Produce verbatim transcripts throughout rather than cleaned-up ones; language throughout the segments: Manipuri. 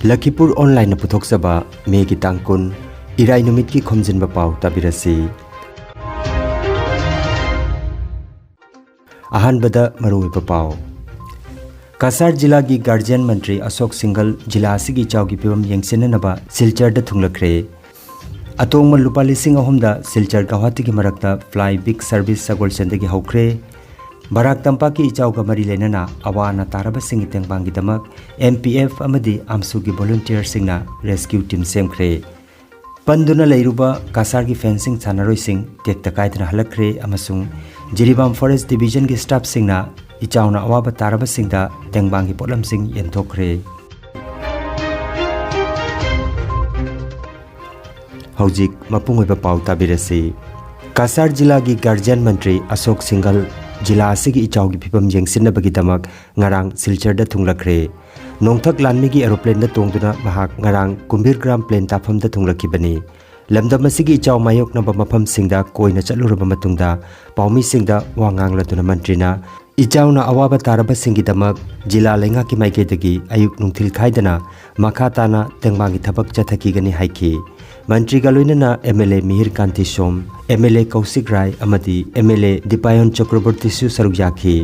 ꯂꯈꯤꯄꯨꯔ ꯑꯣꯟꯂꯥꯏꯟꯅ ꯄꯨꯊꯣꯛꯆꯕ ꯃꯦꯒꯤ ꯇꯥꯡ ꯀꯨꯟ, ꯏꯔꯥꯏ ꯅꯨꯃꯤꯠꯀꯤ ꯈꯣꯝꯖꯤꯟꯕ ꯄꯥꯎ ꯇꯥꯕꯤꯔꯁꯤ꯫ ꯑꯍꯥꯟꯕꯗ ꯃꯔꯨꯑꯣꯏꯕ ꯄꯥꯎ꯫ ꯀꯁꯥꯔ ꯖꯤꯂꯥꯒꯤ ꯒꯥꯔꯖꯤꯌꯟ ꯃꯟꯇ꯭ꯔꯤ ꯑꯁꯣꯛ ꯁꯤꯡꯒꯜ ꯖꯤꯂꯥ ꯑꯁꯤꯒꯤ ꯏꯆꯥꯎꯒꯤ ꯐꯤꯕꯝ ꯌꯦꯡꯁꯤꯟꯅꯅꯕ ꯁꯤꯜꯆꯔꯗ ꯊꯨꯡꯂꯈ꯭ꯔꯦ꯫ ꯑꯇꯣꯡꯕ ꯂꯨꯄꯥ ꯂꯤꯁꯤꯡ ꯑꯍꯨꯝꯗ ꯁꯤꯜꯆꯔ ꯒꯧꯍꯥꯇꯤꯒꯤ ꯃꯔꯛꯇ ꯐ꯭ꯂꯥꯏ ꯕꯤꯛ ꯁꯔꯚꯤꯁ ꯁꯒꯣꯜꯁꯦꯟꯗꯒꯤ ꯍꯧꯈ꯭ꯔꯦ꯫ ꯕꯔꯥꯛ ꯇꯝꯄꯥꯛꯀꯤ ꯏꯆꯥꯎꯒ ꯃꯔꯤ ꯂꯩꯅꯅ ꯑꯋꯥ ꯑꯅꯥ ꯇꯥꯔꯕꯁꯤꯡꯒꯤ ꯇꯦꯡꯕꯥꯡꯒꯤꯗꯃꯛ ꯑꯦꯝ ꯄꯤ ꯑꯦꯐ ꯑꯃꯗꯤ ꯑꯥꯝꯁꯨꯒꯤ ꯚꯣꯂꯨꯟꯇꯤꯌꯔꯁꯤꯡꯅ ꯔꯦꯁꯀ꯭ꯌꯨ ꯇꯤꯝ ꯁꯦꯝꯈ꯭ꯔꯦ꯫ ꯄꯟꯗꯨꯅ ꯂꯩꯔꯨꯕ ꯀꯁꯥꯔꯒꯤ ꯐꯦꯟꯁꯤꯡ ꯁꯥꯟꯅꯔꯣꯏꯁꯤꯡ ꯇꯦꯛꯇ ꯀꯥꯏꯗꯅ ꯍꯜꯂꯛꯈ꯭ꯔꯦ ꯑꯃꯁꯨꯡ ꯖꯤꯔꯤꯕꯥꯝ ꯐꯣꯔꯦꯁ꯭ꯠ ꯗꯤꯕꯤꯖꯟꯒꯤ ꯁ꯭ꯇꯥꯐꯁꯤꯡꯅ ꯏꯆꯥꯎꯅ ꯑꯋꯥꯕ ꯇꯥꯔꯕꯁꯤꯡꯗ ꯇꯦꯡꯕꯥꯡꯒꯤ ꯄꯣꯠꯂꯝꯁꯤꯡ ꯌꯦꯟꯊꯣꯛꯈ꯭ꯔꯦ꯫ ꯍꯧꯖꯤꯛ ꯃꯄꯨꯡ ꯑꯣꯏꯕ ꯄꯥꯎ ꯇꯥꯕꯤꯔꯁꯤ꯫ ꯀꯁꯥꯔ ꯖꯤꯂꯥꯒꯤ ꯒꯥꯔꯖꯤꯌꯟ ꯃꯟꯇ꯭ꯔꯤ ꯑꯁꯣꯛ ꯁꯤꯡꯒꯜ ꯖꯤꯂꯥ ꯑꯁꯤꯒꯤ ꯏꯆꯥꯎꯒꯤ ꯐꯤꯕꯝ ꯌꯦꯡꯁꯤꯟꯅꯕꯒꯤꯗꯃꯛ ꯉꯔꯥꯡ ꯁꯤꯜꯆꯔꯗ ꯊꯨꯡꯂꯈ꯭ꯔꯦ꯫ ꯅꯣꯡꯊꯛ ꯂꯥꯟꯃꯤꯒꯤ ꯑꯦꯔꯣꯄ꯭ꯂꯦꯟꯗ ꯇꯣꯡꯗꯨꯅ ꯃꯍꯥꯛ ꯉꯔꯥꯡ ꯀꯨꯝꯕꯤꯔ ꯒ꯭ꯔꯥꯝ ꯄ꯭ꯂꯦꯟ ꯇꯥꯐꯝꯗ ꯊꯨꯡꯂꯛꯈꯤꯕꯅꯤ꯫ ꯂꯝꯗꯝ ꯑꯁꯤꯒꯤ ꯏꯆꯥꯎ ꯃꯥꯌꯣꯛꯅꯕ ꯃꯐꯝꯁꯤꯡꯗ ꯀꯣꯏꯅ ꯆꯠꯂꯨꯔꯕ ꯃꯇꯨꯡꯗ ꯄꯥꯎꯃꯤꯁꯤꯡꯗ ꯋꯥ ꯉꯥꯡꯂꯗꯨꯅ ꯃꯟꯇ꯭ꯔꯤꯅ ꯏꯆꯥꯎꯅ ꯑꯋꯥꯕ ꯇꯥꯔꯕꯁꯤꯡꯒꯤꯗꯃꯛ ꯖꯤꯂꯥ ꯂꯩꯉꯥꯛꯀꯤ ꯃꯥꯏꯀꯩꯗꯒꯤ ꯑꯌꯨꯛ ꯅꯨꯡꯊꯤꯜ ꯈꯥꯏꯗꯅ ꯃꯈꯥ ꯇꯥꯅ ꯇꯦꯡꯕꯥꯡꯒꯤ ꯊꯕꯛ ꯆꯠꯊꯈꯤꯒꯅꯤ ꯍꯥꯏꯈꯤ꯫ ꯃꯟꯇ꯭ꯔꯤꯒ ꯂꯣꯏꯅꯅ ꯑꯦꯝ ꯑꯦꯜ ꯑꯦ ꯃꯤꯍꯤꯔ ꯀꯥꯟꯇꯤ ꯁꯣꯝ, ꯑꯦꯝ ꯑꯦꯜ ꯑꯦ ꯀꯧꯁꯤꯛ ꯔꯥꯏ ꯑꯃꯗꯤ ꯑꯦꯝ ꯑꯦꯜ ꯑꯦ ꯗꯤꯄꯥꯌꯟ ꯆꯀ꯭ꯔꯕꯔꯇꯤꯁꯨ ꯁꯔꯨꯛ ꯌꯥꯈꯤ꯫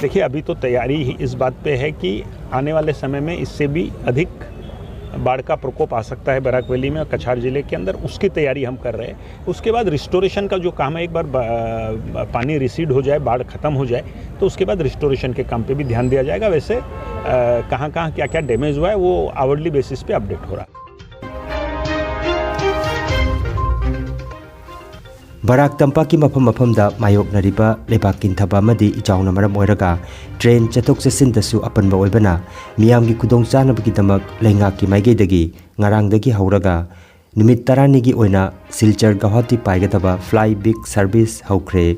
देखिए, अभी तो तैयारी ही इस बात पे है कि आने वाले समय में इससे भी अधिक बाढ़ का प्रकोप आ सकता है बराक वैली में और कछार जिले के अंदर, उसकी तैयारी हम कर रहे हैं। उसके बाद रिस्टोरेशन का जो काम है, एक बार ब-, पानी रिसीड हो जाए, बाढ़ ख़त्म हो जाए, तो उसके बाद रिस्टोरेशन के काम पे भी ध्यान दिया जाएगा। वैसे, अ, कहाँ-कहाँ क्या-क्या डैमेज हुआ है, वो आवरली बेसिस पे अपडेट हो रहा है। ꯕꯔꯥꯛ ꯇꯝꯄꯥꯛꯀꯤ ꯃꯐꯝ ꯃꯐꯝꯗ ꯃꯥꯌꯣꯛꯅꯔꯤꯕ ꯂꯩꯕꯥꯛ ꯀꯤꯟꯊꯕ ꯑꯃꯗꯤ ꯏꯆꯥꯎꯅ ꯃꯔꯝ ꯑꯣꯏꯔꯒ ꯇ꯭ꯔꯦꯟ ꯆꯠꯊꯣꯛ ꯆꯠꯁꯤꯟꯗꯁꯨ ꯑꯄꯟꯕ ꯑꯣꯏꯕꯅ ꯃꯤꯌꯥꯝꯒꯤ ꯈꯨꯗꯣꯡꯆꯥꯅꯕꯒꯤꯗꯃꯛ ꯂꯩꯉꯥꯛꯀꯤ ꯃꯥꯏꯀꯩꯗꯒꯤ ꯉꯔꯥꯡꯗꯒꯤ ꯍꯧꯔꯒ ꯅꯨꯃꯤꯠ ꯇꯔꯥꯅꯤꯒꯤ ꯑꯣꯏꯅ ꯁꯤꯜꯆꯔ ꯒꯧꯍꯥꯇꯤ ꯄꯥꯏꯒꯗꯕ ꯐ꯭ꯂꯥꯏ ꯕꯤꯛ ꯁꯔꯚꯤꯁ ꯍꯧꯈ꯭ꯔꯦ꯫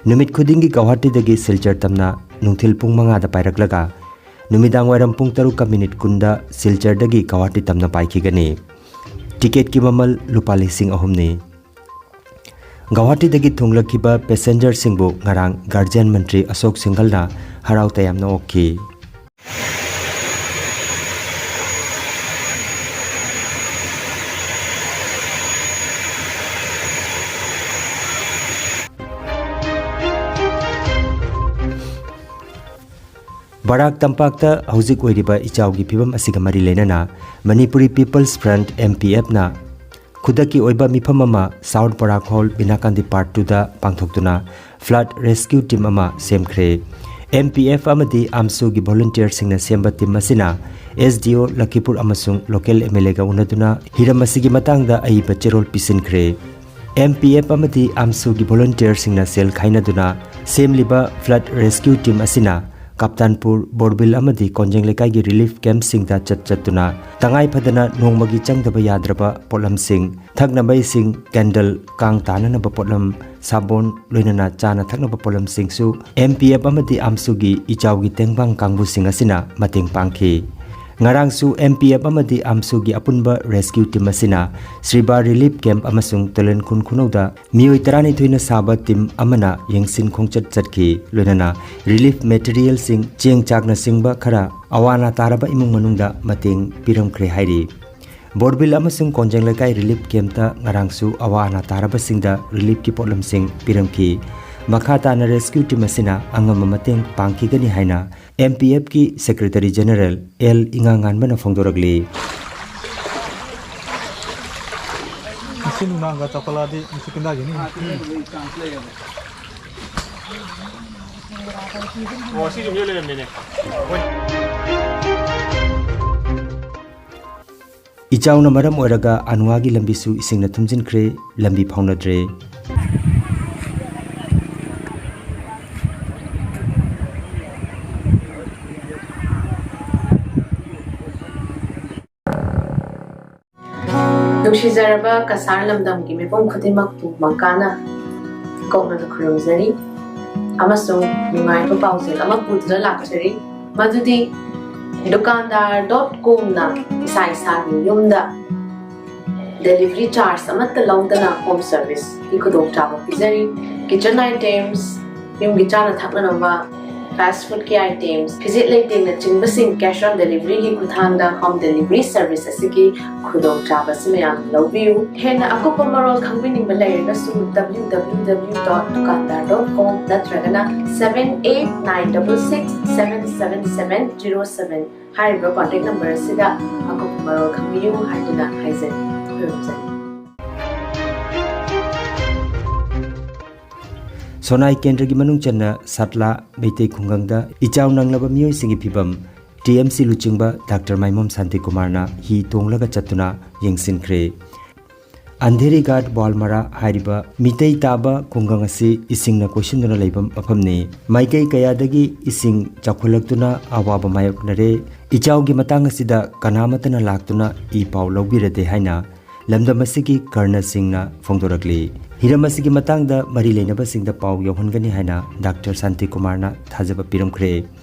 ꯅꯨꯃꯤꯠ ꯈꯨꯗꯤꯡꯒꯤ ꯒꯧꯍꯥꯇꯤꯗꯒꯤ ꯁꯤꯜꯆꯔ ꯇꯝꯅ ꯅꯨꯡꯊꯤꯜ ꯄꯨꯡ ꯃꯉꯥꯗ ꯄꯥꯏꯔꯛꯂꯒ ꯅꯨꯃꯤꯗꯥꯡ ꯋꯥꯏꯔꯝ ꯄꯨꯡ ꯇꯔꯨꯛꯀ ꯃꯤꯅꯤꯠ ꯀꯨꯟꯗ ꯁꯤꯜꯆꯔꯗꯒꯤ ꯒꯧꯍꯥꯇꯤ ꯇꯝꯅ ꯄꯥꯏꯈꯤꯒꯅꯤ꯫ ꯇꯤꯀꯦꯠꯀꯤ ꯃꯃꯜ ꯂꯨꯄꯥ ꯂꯤꯁꯤꯡ ꯑꯍꯨꯝꯅꯤ꯫ ꯒꯧꯍꯥꯇꯤꯗꯒꯤ ꯊꯨꯡꯂꯛꯈꯤꯕ ꯄꯦꯁꯦꯟꯖꯔꯁꯤꯡꯕꯨ ꯉꯔꯥꯡ ꯒꯥꯔꯖꯤꯌꯥꯟ ꯃꯟꯇ꯭ꯔꯤ ꯑꯁꯣꯛ ꯁꯤꯡꯒꯜꯅ ꯍꯔꯥꯎ ꯇꯌꯥꯝꯅ ꯑꯣꯛꯈꯤ꯫ ꯕꯔꯥꯛ ꯇꯝꯄꯥꯛꯇ ꯍꯧꯖꯤꯛ ꯑꯣꯏꯔꯤꯕ ꯏꯆꯥꯎꯒꯤ ꯐꯤꯕꯝ ꯑꯁꯤꯒ ꯃꯔꯤ ꯂꯩꯅꯅ Manipuri People's Front, M P ꯑꯦꯐꯅ ꯈꯨꯗꯛꯀꯤ ꯑꯣꯏꯕ ꯃꯤꯐꯝ ꯑꯃ South Barak Hall Binakandi part ꯇꯨꯗ ꯄꯥꯡꯊꯣꯛꯇꯨꯅ ꯐ꯭ꯂꯠ ꯔꯦꯁꯀ꯭ꯌꯨ ꯇꯤꯝ ꯑꯃ ꯁꯦꯝꯈ꯭ꯔꯦ꯫ ꯑꯦꯝ ꯄꯤ ꯑꯦꯐ ꯑꯃꯗꯤ ꯑꯥꯝꯁꯨꯒꯤ ꯚꯣꯂꯨꯟꯇꯤꯌꯔꯁꯤꯡꯅ ꯁꯦꯝꯕ ꯇꯤꯝ ꯑꯁꯤꯅ ꯑꯦꯁ ꯗꯤ ꯑꯣ ꯂꯈꯤꯄꯨꯔ ꯑꯃꯁꯨꯡ ꯂꯣꯀꯦꯜ ꯑꯦꯝ ꯑꯦꯜ ꯑꯦꯒ ꯎꯅꯗꯨꯅ ꯍꯤꯔꯝ ꯑꯁꯤꯒꯤ ꯃꯇꯥꯡꯗ ꯑꯏꯕ ꯆꯦꯔꯣꯜ ꯄꯤꯁꯤꯟꯈ꯭ꯔꯦ꯫ ꯑꯦꯝ ꯄꯤ ꯑꯦꯐ ꯑꯃꯗꯤ ꯑꯥꯝꯁꯨꯒꯤ ꯚꯣꯂꯨꯟꯇꯤꯌꯔꯁꯤꯡꯅ ꯁꯦꯜ ꯈꯥꯏꯅꯗꯨꯅ ꯁꯦꯝꯂꯤꯕ ꯐ꯭ꯂꯠ ꯔꯦꯁꯀ꯭ꯌꯨ ꯇꯤꯝ ꯑꯁꯤꯅ ꯀꯥꯞꯇꯥꯟꯄꯨꯔ, ꯕꯣꯔꯕꯤꯜ ꯑꯃꯗꯤ ꯀꯣꯟꯖꯦꯡ ꯂꯩꯀꯥꯏꯒꯤ ꯔꯤꯂꯤꯐ ꯀꯦꯝꯞꯁꯤꯡꯗ ꯆꯠ ꯆꯠꯇꯨꯅ ꯇꯉꯥꯏ ꯐꯗꯅ ꯅꯣꯡꯃꯒꯤ ꯆꯪꯗꯕ ꯌꯥꯗ꯭ꯔꯕ ꯄꯣꯠꯂꯝꯁꯤꯡ, ꯊꯛꯅꯕ ꯏꯁꯤꯡ, ꯀꯦꯟꯗꯜ, ꯀꯥꯡ ꯇꯥꯅꯅꯕ ꯄꯣꯠꯂꯝ, ꯁꯥꯕꯣꯟ, ꯂꯣꯏꯅꯅ ꯆꯥꯅ ꯊꯛꯅꯕ ꯄꯣꯠꯂꯝꯁꯤꯡꯁꯨ ꯑꯦꯝ ꯄꯤ ꯑꯦꯐ ꯑꯃꯗꯤ ꯑꯥꯝꯁꯨꯒꯤ ꯏꯆꯥꯎꯒꯤ ꯇꯦꯡꯕꯥꯡ ꯀꯥꯡꯕꯨꯁꯤꯡ ꯑꯁꯤꯅ ꯃꯇꯦꯡ ꯄꯥꯡꯈꯤ꯫ ꯉꯔꯥꯡꯁꯨ ꯑꯦꯝ ꯄꯤ ꯑꯦꯐ ꯑꯃꯗꯤ ꯑꯥꯝꯁꯨꯒꯤ ꯑꯄꯨꯟꯕ ꯔꯦꯁꯀ꯭ꯌꯨ ꯇꯤꯝ ꯑꯁꯤꯅ ꯁ꯭ꯔꯤꯕꯥ ꯔꯤꯂꯤꯐ ꯀꯦꯝꯞ ꯑꯃꯁꯨꯡ ꯇꯣꯂꯦꯟꯈꯨꯟ ꯈꯨꯅꯧꯗ ꯃꯤꯑꯣꯏ ꯇꯔꯥꯅꯤꯊꯣꯏꯅ ꯁꯥꯕ ꯇꯤꯝ ꯑꯃꯅ ꯌꯦꯡꯁꯤꯟ ꯈꯣꯡꯆꯠ ꯆꯠꯈꯤ꯫ ꯂꯣꯏꯅꯅ ꯔꯤꯂꯤꯐ ꯃꯦꯇꯔꯤꯌꯦꯜꯁꯤꯡ, ꯆꯦꯡ ꯆꯥꯛꯅꯆꯤꯡꯕ ꯈꯔ ꯑꯋꯥ ꯑꯅꯥ ꯇꯥꯔꯕ ꯏꯃꯨꯡ ꯃꯅꯨꯡꯗ ꯃꯇꯦꯡ ꯄꯤꯔꯝꯈ꯭ꯔꯦ ꯍꯥꯏꯔꯤ꯫ ꯕꯣꯔꯕꯤꯜ ꯑꯃꯁꯨꯡ ꯀꯣꯟꯖꯦꯡ ꯂꯩꯀꯥꯏ ꯔꯤꯂꯤꯐ ꯀꯦꯝꯞꯇ ꯉꯔꯥꯡꯁꯨ ꯑꯋꯥ ꯑꯅꯥ ꯇꯥꯔꯕꯁꯤꯡꯗ ꯔꯤꯂꯤꯐꯀꯤ ꯄꯣꯠꯂꯝꯁꯤꯡ ꯄꯤꯔꯝꯈꯤ꯫ ꯃꯈꯥ ꯇꯥꯅ ꯔꯦꯁꯀ꯭ꯌꯨ ꯇꯤꯝ ꯑꯁꯤꯅ ꯑꯉꯝꯕ ꯃꯇꯦꯡ ꯄꯥꯡꯈꯤꯒꯅꯤ ꯍꯥꯏꯅ ꯑꯦꯝ ꯄꯤ ꯑꯦꯐꯀꯤ ꯁꯦꯀ꯭ꯔꯦꯇꯔꯤ ꯖꯦꯅꯔꯦꯜ ꯑꯦꯜ ꯏꯉꯥꯉꯥꯟꯕꯅ ꯐꯣꯡꯗꯣꯔꯛꯂꯤ꯫ ꯃꯁꯤ ꯅꯨꯡꯗꯥꯡꯒ ꯆꯥꯎꯈꯠꯂꯛꯑꯗꯤ ꯃꯁꯤ ꯀꯨꯟꯗꯥꯈꯤꯅꯤ꯫ ꯑꯣ, ꯁꯤ ꯁꯨꯝ ꯂꯩꯔꯝꯃꯦꯅꯦ꯫ ꯏꯆꯥꯎꯅ ꯃꯔꯝ ꯑꯣꯏꯔꯒ ꯑꯅꯨꯋꯥꯒꯤ ꯂꯝꯕꯤꯁꯨ ꯏꯁꯤꯡꯅ ꯊꯨꯝꯖꯤꯟꯈ꯭ꯔꯦ, ꯂꯝꯕꯤ ꯐꯥꯎꯅꯗ꯭ꯔꯦ꯫ ꯅꯨꯡꯁꯤꯖꯔꯕ ꯀꯁꯥꯔ ꯂꯝꯗꯝꯒꯤ ꯃꯤꯄꯨꯝ ꯈꯨꯗꯤꯡꯃꯛꯄꯨ ꯃꯪꯀꯥꯅ ꯀꯧꯅꯅ ꯈꯨꯔꯨꯝꯖꯔꯤ ꯑꯃꯁꯨꯡ ꯅꯨꯡꯉꯥꯏꯕ ꯄꯥꯎꯖꯦꯜ ꯑꯃ ꯄꯨꯗꯨꯅ ꯂꯥꯛꯆꯔꯤ, ꯃꯗꯨꯗꯤ ꯗꯨꯀꯥꯟꯗꯥꯔ ꯗꯣꯠ ꯀꯣꯝꯅ ꯏꯁꯥ ꯏꯁꯥꯒꯤ ꯌꯨꯝꯗ Delivery charge ꯑꯃꯠꯇ ꯂꯧꯗꯅ home service ꯒꯤ ꯈꯨꯗꯣꯡꯆꯥꯕ ꯄꯤꯖꯔꯤ꯫ Kitchen items, ꯌꯨꯝꯒꯤ ꯆꯥꯅ ꯊꯛꯅꯅꯕ, fast food ꯀꯤ items, ꯐꯤꯖꯦꯠ ꯂꯩꯇꯦꯡꯅꯆꯤꯡꯕꯁꯤꯡ cash on delivery ꯒꯤ ꯈꯨꯠꯊꯥꯡꯗ home delivery service ꯑꯁꯤꯒꯤ ꯈꯨꯗꯣꯡꯆꯥꯕ ꯑꯁꯤ ꯃꯌꯥꯝꯅ ꯂꯧꯕꯤꯌꯨ꯫ ꯍꯦꯟꯅ ꯑꯀꯨꯞꯄ ꯃꯔꯣꯜ ꯈꯪꯕꯤꯅꯤꯡꯕ ꯂꯩꯔꯒꯁꯨ w w w dot dukandar dot com ꯅꯠꯇ꯭ꯔꯒꯅ seven eight nine double six seven seven seven zero seven ꯍꯥꯏꯔꯤꯕ contact number ꯑꯁꯤꯗ ꯑꯀꯨꯞꯄ ꯃꯔꯣꯜ ꯈꯪꯕꯤꯌꯨ ꯍꯥꯏꯗꯨꯅ ꯍꯥꯏꯖꯔꯤ꯫ ꯈꯨꯔꯨꯝꯖꯔꯤ꯫ ꯁꯣꯅꯥꯏ ꯀꯦꯟꯗ꯭ꯔꯒꯤ ꯃꯅꯨꯡ ꯆꯟꯅ ꯁꯥꯠꯂꯥ ꯃꯩꯇꯩ ꯈꯨꯡꯒꯪꯗ ꯏꯆꯥꯎ ꯅꯪꯂꯕ ꯃꯤꯑꯣꯏꯁꯤꯡꯒꯤ ꯐꯤꯕꯝ ꯇꯤ ꯑꯦꯝ ꯁꯤ ꯂꯨꯆꯤꯡꯕ ꯗꯥꯛꯇꯔ ꯃꯥꯏꯃꯣꯝ ꯁꯥꯟꯇꯤꯀꯨꯃꯥꯔꯅ ꯍꯤ ꯇꯣꯡꯂꯒ ꯆꯠꯇꯨꯅ ꯌꯦꯡꯁꯤꯟꯈ꯭ꯔꯦ꯫ ꯑꯟꯙꯦꯔꯤꯒꯥꯠ ꯕꯣꯜꯃꯔꯥ ꯍꯥꯏꯔꯤꯕ ꯃꯤꯇꯩ ꯇꯥꯕ ꯈꯨꯡꯒꯪ ꯑꯁꯤ ꯏꯁꯤꯡꯅ ꯀꯣꯏꯁꯤꯟꯗꯨꯅ ꯂꯩꯕ ꯃꯐꯝꯅꯤ꯫ ꯃꯥꯏꯀꯩ ꯀꯌꯥꯗꯒꯤ ꯏꯁꯤꯡ ꯆꯥꯎꯈꯠꯂꯛꯇꯨꯅ ꯑꯋꯥꯕ ꯃꯥꯌꯣꯛꯅꯔꯦ꯫ ꯏꯆꯥꯎꯒꯤ ꯃꯇꯥꯡ ꯑꯁꯤꯗ ꯀꯅꯥꯃꯠꯇꯅ ꯂꯥꯛꯇꯨꯅ ꯏ ꯄꯥꯎ ꯂꯧꯕꯤꯔꯗꯦ ꯍꯥꯏꯅ ꯂꯝꯗꯝ ꯑꯁꯤꯒꯤ ꯒꯔꯅꯁꯤꯡꯅ ꯐꯣꯡꯗꯣꯔꯛꯂꯤ꯫ ꯍꯤꯔꯝ ꯑꯁꯤꯒꯤ ꯃꯇꯥꯡꯗ ꯃꯔꯤ ꯂꯩꯅꯕꯁꯤꯡꯗ ꯄꯥꯎ ꯌꯧꯍꯟꯒꯅꯤ ꯍꯥꯏꯅ ꯗꯥꯛꯇꯔ ꯁꯥꯟꯇꯤꯀꯨꯃꯥꯔꯅ ꯊꯥꯖꯕ ꯄꯤꯔꯝꯈ꯭ꯔꯦ꯫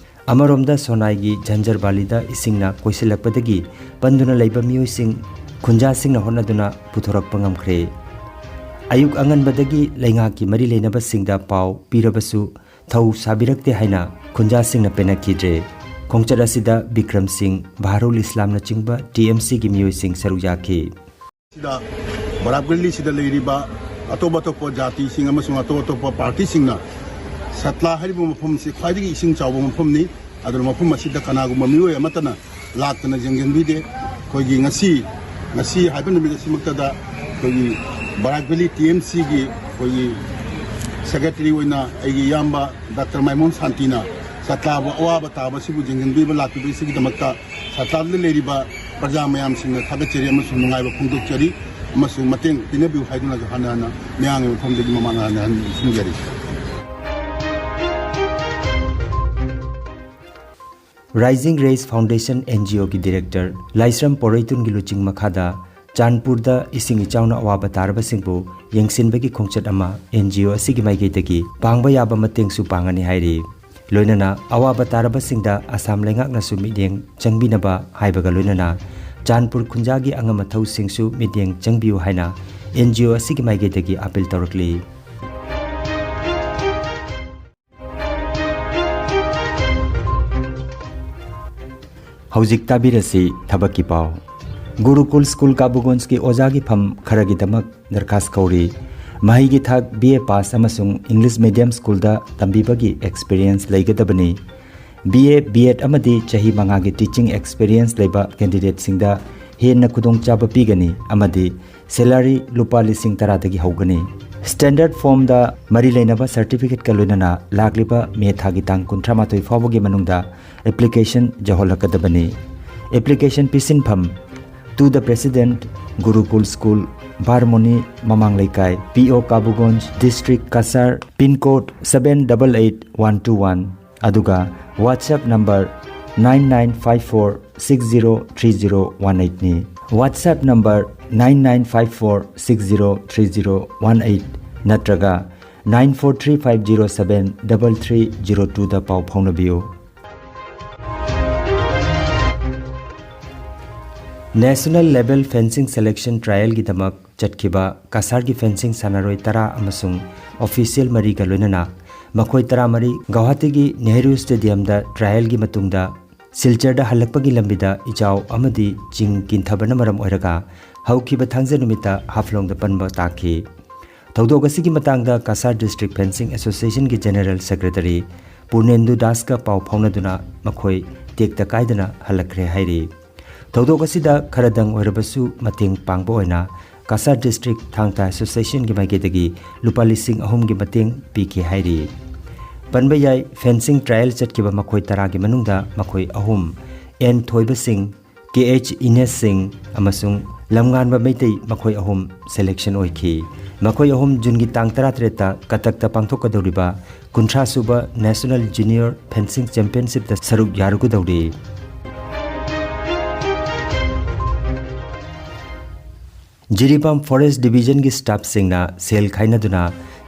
ꯑꯃꯔꯣꯝꯗ ꯁꯣꯅꯥꯏꯒꯤ ꯖꯟꯖꯔ ꯕꯥꯂꯤꯗ ꯏꯁꯤꯡꯅ ꯀꯣꯏꯁꯤꯜꯂꯛꯄꯗꯒꯤ ꯄꯟꯗꯨꯅ ꯂꯩꯕ ꯃꯤꯑꯣꯏꯁꯤꯡ ꯈꯨꯟꯖꯥꯁꯤꯡꯅ ꯍꯣꯠꯅꯗꯨꯅ ꯄꯨꯊꯣꯔꯛꯄ ꯉꯝꯈ꯭ꯔꯦ꯫ ꯑꯌꯨꯛ ꯑꯉꯟꯕꯗꯒꯤ ꯂꯩꯉꯥꯛꯀꯤ ꯃꯔꯤ ꯂꯩꯅꯕꯁꯤꯡꯗ ꯄꯥꯎ ꯄꯤꯔꯕꯁꯨ ꯊꯧ ꯁꯥꯕꯤꯔꯛꯇꯦ ꯍꯥꯏꯅ ꯈꯨꯟꯖꯥꯁꯤꯡꯅ ꯄꯦꯅꯈꯤꯗ꯭ꯔꯦ꯫ ꯈꯣꯡꯆꯠ ꯑꯁꯤꯗ ꯕꯤꯀ꯭ꯔꯝ ꯁꯤꯡ, ꯚꯥꯔꯨꯜ ꯏꯁꯂꯥꯝꯅꯆꯤꯡꯕ ꯇꯤ ꯑꯦꯝ ꯁꯤꯒꯤ ꯃꯤꯑꯣꯏꯁꯤꯡ ꯁꯔꯨꯛ ꯌꯥꯈꯤ꯫ ꯁꯤꯗ ꯕꯔꯥꯛ ꯚꯦꯂꯤꯁꯤꯗ ꯂꯩꯔꯤꯕ ꯑꯇꯣꯞ ꯑꯇꯣꯞꯄ ꯖꯥꯇꯤꯁꯤꯡ ꯑꯃꯁꯨꯡ ꯑꯇꯣꯞ ꯑꯇꯣꯞꯄ ꯄꯥꯔꯇꯤꯁꯤꯡꯅ ꯁꯠꯂꯥ ꯍꯥꯏꯔꯤꯕ ꯃꯐꯝꯁꯤ ꯈ꯭ꯋꯥꯏꯗꯒꯤ ꯏꯁꯤꯡ ꯆꯥꯎꯕ ꯃꯐꯝꯅꯤ꯫ ꯑꯗꯨꯅ ꯃꯐꯝ ꯑꯁꯤꯗ ꯀꯅꯥꯒꯨꯝꯕ ꯃꯤꯑꯣꯏ ꯑꯃꯠꯇꯅ ꯂꯥꯛꯇꯅ ꯌꯦꯡꯁꯤꯟꯕꯤꯗꯦ꯫ ꯑꯩꯈꯣꯏꯒꯤ ꯉꯁꯤ ꯉꯁꯤ ꯍꯥꯏꯕ ꯅꯨꯃꯤꯠ ꯑꯁꯤꯃꯛꯇꯗ ꯑꯩꯈꯣꯏꯒꯤ ꯕꯔꯥꯛ ꯚꯦꯂꯤ ꯇꯤ ꯑꯦꯝ ꯁꯤꯒꯤ ꯑꯩꯈꯣꯏꯒꯤ ꯁꯦꯀ꯭ꯔꯦꯇꯔꯤ ꯑꯣꯏꯅ ꯑꯩꯒꯤ ꯏꯌꯥꯝꯕ ꯗꯥꯛꯇꯔ ꯃꯥꯏꯃꯣꯟ ꯁꯥꯟꯇꯤꯅ ꯁꯠꯂꯥꯕꯨ ꯑꯋꯥꯕ ꯇꯥꯕꯁꯤꯕꯨ ꯌꯦꯡꯁꯤꯟꯕꯤꯕ ꯂꯥꯛꯄꯤꯕꯁꯤꯒꯤꯗꯃꯛꯇ ꯁꯠꯂꯥꯗ ꯂꯩꯔꯤꯕ ꯄ꯭ꯔꯖꯥ ꯃꯌꯥꯝꯁꯤꯡꯅ ꯊꯥꯒꯠꯆꯔꯤ ꯑꯃꯁꯨꯡ ꯅꯨꯡꯉꯥꯏꯕ ꯐꯣꯡꯗꯣꯛꯆꯔꯤ꯫ ꯑꯃꯁꯨꯡ ꯃꯇꯦꯡ ꯄꯤꯅꯕꯤꯌꯨ ꯍꯥꯏꯗꯨꯅꯁꯨ ꯍꯟꯅ ꯍꯟꯅ ꯃꯤꯌꯥꯝꯒꯤ ꯃꯐꯝꯗꯒꯤ ꯃꯃꯥꯡ ꯍꯟꯅ ꯍꯟꯅ ꯅꯤꯡꯁꯤꯡꯖꯔꯤ꯫ Rising Rays Foundation N G O ꯒꯤ ꯗꯤꯔꯦꯛꯇꯔ ꯂꯥꯏꯁ꯭ꯔꯝ ꯄꯣꯔꯩꯇꯨꯟꯒꯤ ꯂꯨꯆꯤꯡ ꯃꯈꯥꯗ ꯆꯥꯟꯄꯨꯔꯗ ꯏꯁꯤꯡ ꯏꯆꯥꯎꯅ ꯑꯋꯥꯕ ꯇꯥꯔꯕꯁꯤꯡꯕꯨ ꯌꯦꯡꯁꯤꯟꯕꯒꯤ ꯈꯣꯡꯆꯠ ꯑꯃ N G O ꯑꯁꯤꯒꯤ ꯃꯥꯏꯀꯩꯗꯒꯤ ꯄꯥꯡꯕ ꯌꯥꯕ ꯃꯇꯦꯡꯁꯨ ꯄꯥꯡꯒꯅꯤ ꯍꯥꯏꯔꯤ꯫ ꯂꯣꯏꯅꯅ ꯑꯋꯥꯕ ꯇꯥꯔꯕꯁꯤꯡꯗ ꯑꯁꯥꯝ ꯂꯩꯉꯥꯛꯅꯁꯨ ꯃꯤꯠꯌꯦꯡ ꯆꯪꯕꯤꯅꯕ ꯍꯥꯏꯕꯒ ꯂꯣꯏꯅꯅ ꯆꯥꯟꯄꯨꯔ ꯈꯨꯟꯖꯥꯒꯤ ꯑꯉꯝ ꯑꯊꯧꯁꯤꯡꯁꯨ ꯃꯤꯠꯌꯦꯡ ꯆꯪꯕꯤꯌꯨ ꯍꯥꯏꯅ ꯑꯦꯟ ꯖꯤ ꯑꯣ ꯑꯁꯤꯒꯤ ꯃꯥꯏꯀꯩꯗꯒꯤ ꯑꯥꯄꯤꯜ ꯇꯧꯔꯛꯂꯤ꯫ ꯍꯧꯖꯤꯛ ꯇꯥꯕꯤꯔꯁꯤ ꯊꯕꯛꯀꯤ ꯄꯥꯎ꯫ ꯒꯨꯔꯨꯀꯨꯜ ꯁ꯭ꯀꯨꯜ ꯀꯥꯕꯨꯒꯣꯟꯁꯀꯤ ꯑꯣꯖꯥꯒꯤ ꯐꯝ ꯈꯔꯒꯤꯗꯃꯛ ꯗꯔꯈꯥꯁ ꯀꯧꯔꯤ꯫ ꯃꯍꯩꯒꯤ ꯊꯥꯛ ꯕꯤ ꯑꯦ ꯄꯥꯁ ꯑꯃꯁꯨꯡ ꯏꯪꯂꯤꯁ ꯃꯤꯗꯤꯌꯝ ꯁ꯭ꯀꯨꯜꯗ ꯇꯝꯕꯤꯕꯒꯤ ꯑꯦꯛꯁꯄꯤꯔꯤꯌꯦꯟꯁ ꯂꯩꯒꯗꯕꯅꯤ꯫ ꯕꯤ ꯑꯦ, ꯕꯤ ꯑꯦꯗ ꯑꯃꯗꯤ ꯆꯍꯤ ꯃꯉꯥꯒꯤ ꯇꯤꯆꯤꯡ ꯑꯦꯛꯁꯄꯤꯔꯤꯌꯦꯟꯁ ꯂꯩꯕ ꯀꯦꯟꯗꯤꯗꯦꯠꯁꯤꯡꯗ ꯍꯦꯟꯅ ꯈꯨꯗꯣꯡꯆꯥꯕ ꯄꯤꯒꯅꯤ ꯑꯃꯗꯤ ꯁꯦꯂꯔꯤ ꯂꯨꯄꯥ ꯂꯤꯁꯤꯡ ꯇꯔꯥꯗꯒꯤ ꯍꯧꯒꯅꯤ꯫ ꯁ꯭ꯇꯦꯟꯗꯔꯗ ꯐꯣꯔꯝꯗ ꯃꯔꯤ ꯂꯩꯅꯕ ꯁꯔꯇꯤꯐꯤꯀꯦꯠꯀ ꯂꯣꯏꯅꯅ ꯂꯥꯛꯂꯤꯕ ꯃꯦ ꯊꯥꯒꯤ ꯇꯥꯡ ꯀꯨꯟꯊ꯭ꯔꯥ ꯃꯥꯊꯣꯏ ꯐꯥꯎꯕꯒꯤ ꯃꯅꯨꯡꯗ ꯑꯦꯄ꯭ꯂꯤꯀꯦꯁꯟ ꯌꯧꯍꯜꯂꯛꯀꯗꯕꯅꯤ꯫ ꯑꯦꯄ꯭ꯂꯤꯀꯦꯁꯟ ꯄꯤꯁꯤꯟꯐꯝ: To the President, Gurukul School, ꯕꯥꯔꯃꯣꯅꯤ ꯃꯃꯥꯡ ꯂꯩꯀꯥꯏ, P O Kabuganj, district Cachar, pin code seven double eight one two one, ꯑꯗꯨꯒ WhatsApp number nine nine five four six zero three zero one eight ꯅꯤ꯫ WhatsApp number nine nine five four six zero three zero one eight ꯅꯠꯇ꯭ꯔꯒ nine four three five zero seven double three zero two ꯗ ꯄꯥꯎ ꯐꯥꯎꯅꯕꯤꯌꯨ꯫ National Level Fencing Selection Trialꯒꯤꯗꯃꯛ ꯆꯠꯈꯤꯕ ꯀꯁꯥꯔꯒꯤ ꯐꯦꯟꯁꯤꯡ ꯁꯥꯟꯅꯔꯣꯏ ꯇꯔꯥ ꯑꯃꯁꯨꯡ ꯑꯣꯐꯤꯁꯤꯌꯦꯜ ꯃꯔꯤꯒ ꯂꯣꯏꯅꯅ ꯃꯈꯣꯏ ꯇꯔꯥꯃꯔꯤ ꯒꯧꯍꯥꯇꯤꯒꯤ ꯅꯦꯍꯔꯨ ꯁ꯭ꯇꯦꯗꯤꯌꯝꯗ ꯇ꯭ꯔꯥꯌꯦꯜꯒꯤ ꯃꯇꯨꯡꯗ ꯁꯤꯜꯆꯔꯗ ꯍꯜꯂꯛꯄꯒꯤ ꯂꯝꯕꯤꯗ ꯏꯆꯥꯎ ꯑꯃꯗꯤ ꯆꯤꯡ ꯀꯤꯟꯊꯕꯅ ꯃꯔꯝ ꯑꯣꯏꯔꯒ ꯍꯧꯈꯤꯕ ꯊꯥꯡꯖ ꯅꯨꯃꯤꯠꯇ ꯍꯥꯐꯂꯣꯡꯗ ꯄꯟꯕ ꯇꯥꯈꯤ꯫ ꯊꯧꯗꯣꯛ ꯑꯁꯤꯒꯤ ꯃꯇꯥꯡꯗ ꯀꯁꯥꯔ ꯗꯤꯁꯇ꯭ꯔꯤꯛ ꯐꯦꯟꯁꯤꯡ ꯑꯦꯁꯣꯁꯤꯌꯦꯁꯟꯒꯤ ꯖꯦꯅꯔꯦꯜ ꯁꯦꯀ꯭ꯔꯦꯇꯔꯤ ꯄꯨꯔꯅꯦꯟꯗꯨ ꯗꯥꯁꯀ ꯄꯥꯎ ꯐꯥꯎꯅꯗꯨꯅ ꯃꯈꯣꯏ ꯇꯦꯛꯇ ꯀꯥꯏꯗꯅ ꯍꯜꯂꯛꯈ꯭ꯔꯦ ꯍꯥꯏꯔꯤ꯫ ꯊꯧꯗꯣꯛ ꯑꯁꯤꯗ ꯈꯔꯗꯪ ꯑꯣꯏꯔꯕꯁꯨ ꯃꯇꯦꯡ ꯄꯥꯡꯕ ꯑꯣꯏꯅ ꯀꯁꯥꯔ ꯗꯤꯁꯇ꯭ꯔꯤꯛ ꯊꯥꯡ ꯇꯥ ꯑꯦꯁꯣꯁꯤꯌꯦꯁꯟꯒꯤ ꯃꯥꯏꯀꯩꯗꯒꯤ ꯂꯨꯄꯥ ꯂꯤꯁꯤꯡ ꯑꯍꯨꯝꯒꯤ ꯃꯇꯦꯡ ꯄꯤꯈꯤ ꯍꯥꯏꯔꯤ꯫ ꯄꯟꯕ ꯌꯥꯏ, ꯐꯦꯟꯁꯤꯡ ꯇ꯭ꯔꯥꯌꯦꯜ ꯆꯠꯈꯤꯕ ꯃꯈꯣꯏ ꯇꯔꯥꯒꯤ ꯃꯅꯨꯡꯗ ꯃꯈꯣꯏ ꯑꯍꯨꯝ, ꯑꯦꯟ ꯊꯣꯏꯕ ꯁꯤꯡ, ꯀꯦ ꯑꯩꯆ ꯏꯅꯦꯁ ꯁꯤꯡ ꯑꯃꯁꯨꯡ ꯂꯝꯉꯥꯟꯕ ꯃꯩꯇꯩ ꯃꯈꯣꯏ ꯑꯍꯨꯝ ꯁꯦꯂꯦꯛꯁꯟ ꯑꯣꯏꯈꯤ꯫ ꯃꯈꯣꯏ ꯑꯍꯨꯝ ꯖꯨꯟꯒꯤ ꯇꯥꯡ ꯇꯔꯥꯇꯔꯦꯠꯇ ꯀꯇꯛꯇ ꯄꯥꯡꯊꯣꯛꯀꯗꯧꯔꯤꯕ ꯀꯨꯟꯊ꯭ꯔꯥ ꯁꯨꯕ ꯅꯦꯁꯅꯦꯜ ꯖꯨꯅꯤꯌꯔ ꯐꯦꯟꯁꯤꯡ ꯆꯦꯝꯄꯤꯌꯟꯁꯤꯞꯇ ꯁꯔꯨꯛ ꯌꯥꯔꯨꯒꯗꯧꯔꯤ꯫ ꯖꯤꯔꯤꯕꯥꯝ ꯐꯣꯔꯦꯁ ꯗꯤꯕꯤꯖꯟꯒꯤ ꯁ꯭ꯇꯥꯐꯁꯤꯡꯅ ꯁꯦꯜ ꯈꯥꯏꯅꯗꯨꯅ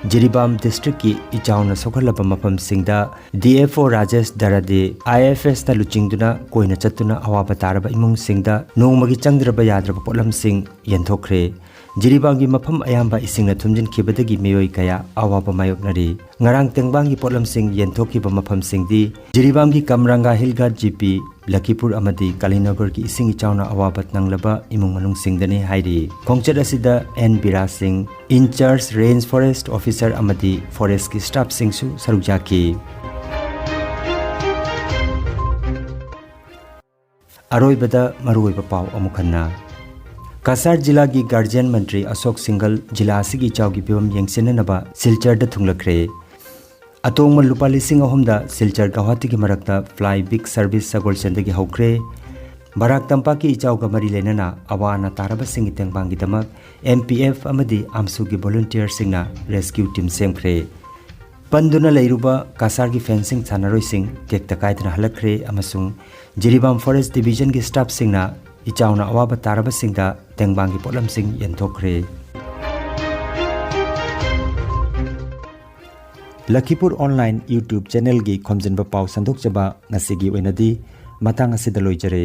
ꯖꯤꯔꯤꯕꯥꯝ ꯗꯤꯁꯇ꯭ꯔꯤꯛꯀꯤ ꯏꯆꯥꯎꯅ ꯁꯣꯛꯍꯜꯂꯕ ꯃꯐꯝꯁꯤꯡꯗ ꯗꯤ ꯑꯦꯐ ꯑꯣ ꯔꯥꯖꯦꯁ ꯗꯔꯗꯦ, ꯑꯥꯏ ꯑꯦꯐ ꯑꯦꯁꯅ ꯂꯨꯆꯤꯡꯗꯨꯅ ꯀꯣꯏꯅ ꯆꯠꯇꯨꯅ ꯑꯋꯥꯕ ꯇꯥꯔꯕ ꯏꯃꯨꯡꯁꯤꯡꯗ ꯅꯣꯡꯃꯒꯤ ꯆꯪꯗ꯭ꯔꯕ ꯌꯥꯗ꯭ꯔꯕ ꯄꯣꯠꯂꯝꯁꯤꯡ ꯌꯦꯟꯊꯣꯛꯈ꯭ꯔꯦ꯫ ꯖꯤꯔꯤꯕꯥꯝꯒꯤ ꯃꯐꯝ ꯑꯌꯥꯝꯕ ꯏꯁꯤꯡꯅ ꯊꯨꯝꯖꯤꯟꯈꯤꯕꯗꯒꯤ ꯃꯤꯑꯣꯏ ꯀꯌꯥ ꯑꯋꯥꯕ ꯃꯥꯌꯣꯛꯅꯔꯤ꯫ ꯉꯔꯥꯡ ꯇꯦꯡꯕꯥꯡꯒꯤ ꯄꯣꯠꯂꯝꯁꯤꯡ ꯌꯦꯟꯊꯣꯛꯈꯤꯕ ꯃꯐꯝꯁꯤꯡꯗꯤ ꯖꯤꯔꯤꯕꯥꯝꯒꯤ ꯀꯝꯔꯪꯒꯥ ꯍꯤꯜ ꯒꯥꯔꯗ ꯖꯤ ꯄꯤ, ꯂꯈꯤꯄꯨꯔ ꯑꯃꯗꯤ ꯀꯥꯂꯤꯅꯒꯔꯒꯤ ꯏꯁꯤꯡ ꯏꯆꯥꯎꯅ ꯑꯋꯥꯕ ꯅꯪꯂꯕ ꯏꯃꯨꯡ ꯃꯅꯨꯡꯁꯤꯡꯗꯅꯤ ꯍꯥꯏꯔꯤ꯫ ꯈꯣꯡꯆꯠ ꯑꯁꯤꯗ ꯑꯦꯟ ꯕꯤꯔꯥꯖ ꯁꯤꯡ, in charge Range Forest Officer ꯑꯃꯗꯤ ꯐꯣꯔꯦꯁꯀꯤ ꯁ꯭ꯇꯥꯐꯁꯤꯡꯁꯨ ꯁꯔꯨꯛ ꯌꯥꯈꯤ꯫ ꯑꯔꯣꯏꯕꯗ ꯃꯔꯨꯑꯣꯏꯕ ꯄꯥꯎ ꯑꯃꯨꯛ ꯍꯟꯅ꯫ ꯀꯁꯥꯔ ꯖꯤꯂꯥꯒꯤ ꯒꯥꯔꯖꯤꯌꯟ ꯃꯟꯇ꯭ꯔꯤ ꯑꯁꯣꯛ ꯁꯤꯡꯒꯜ ꯖꯤꯂꯥ ꯑꯁꯤꯒꯤ ꯏꯆꯥꯎꯒꯤ ꯐꯤꯕꯝ ꯌꯦꯡꯁꯤꯟꯅꯅꯕ ꯁꯤꯜꯆꯔꯗ ꯊꯨꯡꯂꯈ꯭ꯔꯦ꯫ ꯑꯇꯣꯡꯕ ꯂꯨꯄꯥ ꯂꯤꯁꯤꯡ ꯑꯍꯨꯝꯗ ꯁꯤꯜꯆꯔ ꯒꯧꯍꯥꯇꯤꯒꯤ ꯃꯔꯛꯇ ꯐ꯭ꯂꯥꯏ ꯕꯤꯛ ꯁꯔꯚꯤꯁ ꯁꯒꯣꯜꯁꯦꯟꯗꯒꯤ ꯍꯧꯈ꯭ꯔꯦ꯫ ꯕꯔꯥꯛ ꯇꯝꯄꯥꯛꯀꯤ ꯏꯆꯥꯎꯒ ꯃꯔꯤ ꯂꯩꯅꯅ ꯑꯋꯥ ꯑꯅꯥ ꯇꯥꯔꯕꯁꯤꯡꯒꯤ ꯇꯦꯡꯕꯥꯡꯒꯤꯗꯃꯛ ꯑꯦꯝ ꯄꯤ ꯑꯦꯐ ꯑꯃꯗꯤ ꯑꯝꯁꯨꯒꯤ ꯚꯣꯂꯨꯟꯇꯤꯌꯔꯁꯤꯡꯅ ꯔꯦꯁꯀ꯭ꯌꯨ ꯇꯤꯝ ꯁꯦꯝꯈ꯭ꯔꯦ꯫ ꯄꯟꯗꯨꯅ ꯂꯩꯔꯨꯕ ꯀꯁꯥꯔꯒꯤ ꯐꯦꯟꯁꯤꯡ ꯁꯥꯟꯅꯔꯣꯏꯁꯤꯡ ꯇꯦꯛꯇ ꯀꯥꯏꯗꯅ ꯍꯜꯂꯛꯈ꯭ꯔꯦ ꯑꯃꯁꯨꯡ ꯖꯤꯔꯤꯕꯥꯝ ꯐꯣꯔꯦꯁ ꯗꯤꯕꯤꯖꯟꯒꯤ ꯁ꯭ꯇꯥꯐꯁꯤꯡꯅ ꯏꯆꯥꯎꯅ ꯑꯋꯥꯕ ꯇꯥꯔꯕꯁꯤꯡꯗ ꯇꯦꯡꯕꯥꯡꯒꯤ ꯄꯣꯠꯂꯝꯁꯤꯡ ꯌꯦꯟꯊꯣꯛꯈ꯭ꯔꯦ꯫ ꯂꯈꯤꯄꯨꯔ ꯑꯣꯟꯂꯥꯏꯟ YouTube ꯆꯦꯅꯦꯜꯒꯤ ꯈꯣꯝꯖꯤꯟꯕ ꯄꯥꯎ ꯁꯟꯗꯣꯛꯆꯕ ꯉꯁꯤꯒꯤ ꯑꯣꯏꯅꯗꯤ ꯃꯇꯥꯡ ꯑꯁꯤꯗ ꯂꯣꯏꯖꯔꯦ꯫